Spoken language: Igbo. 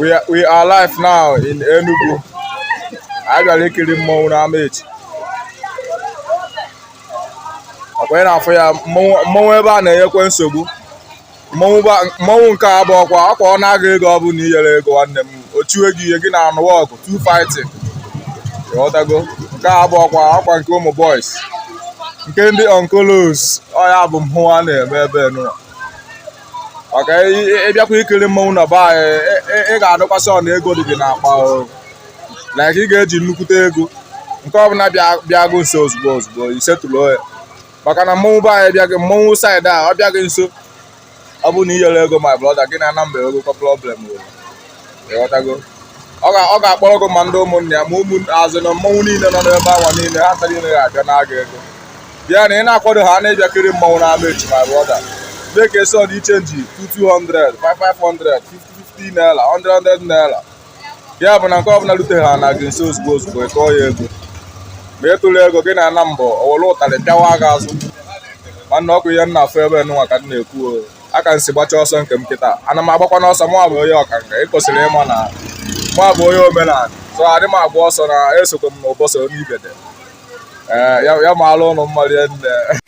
We are live now in Enugu. Anyị bịara ikiri mmọnwụ n'Amaechi. Ọkwa ị na-afụ ya, mmọnwụ ebe a na-enyekwe nsogbu. Mmọnwụ nke a bụ ọkwa ọ na-aga ego, ọ bụ na i nyere ego nwanne m, o chiwe gị ihe, gị na anụwa ọgụ, two fighting. Ịghọtago? Nke a bụ ọkwa nke ụmụ boys, nke ndị onkolos. Ọ ya bụ mmọnwụ a na-eme ebe nụwa. Maka ịbịakwa ikiri mmọnwụ na be anyị, ị ga-adịkwasị ọ na ego dị gị n'akpa o. Like ị ga-eji nnukwute ego nke ọbụla bịa gị nso ozugbo ozugbo, isetụlụ ya, maka na mmọnwụ be anyị bịa gị, mmọnwụ side a, ọ bịa gị nso, ọ bụrụ na i nyere ego, my brother, gị na Anambra egokwa problem o. Ịghọtago? Ọ ga-akpọrọ gị ma ndị ụmụnne ya ma ụmụ azụ na mmọnwụ niile nọ n'ebe anwa niile, ha nta niile ga-abịa na-aga ego bịa na ị na-akwado ha na-ịbịa kiri mmọnwụ n'Amaechi. My brother, make a sure i change 200, 500, 50 50 naira, 100 100 naira. Ya bụ na nke ọbụla rutere ha na gị nso ozugbo ozugbo, ị tụọ ya ego. Ma ị tụrụ ego, gị na ana mbọ o were ụtarị pịawa gị azụ. Nwanne, ọkụ ihe m na-afụ ebe nụnwa ka m na-ekwu o. Aka m si gbacha ọsọ nke m kịta, ana m agbakwa n'ọsọ. Mụ bụ onye ọkanga, ị kwesịrị ịma na mụ bụ onye omenala, so adị m agba ọsọ na esokwe m n'ụbọchị onye igede. Ee, ya maara ụnụ mma rie nne.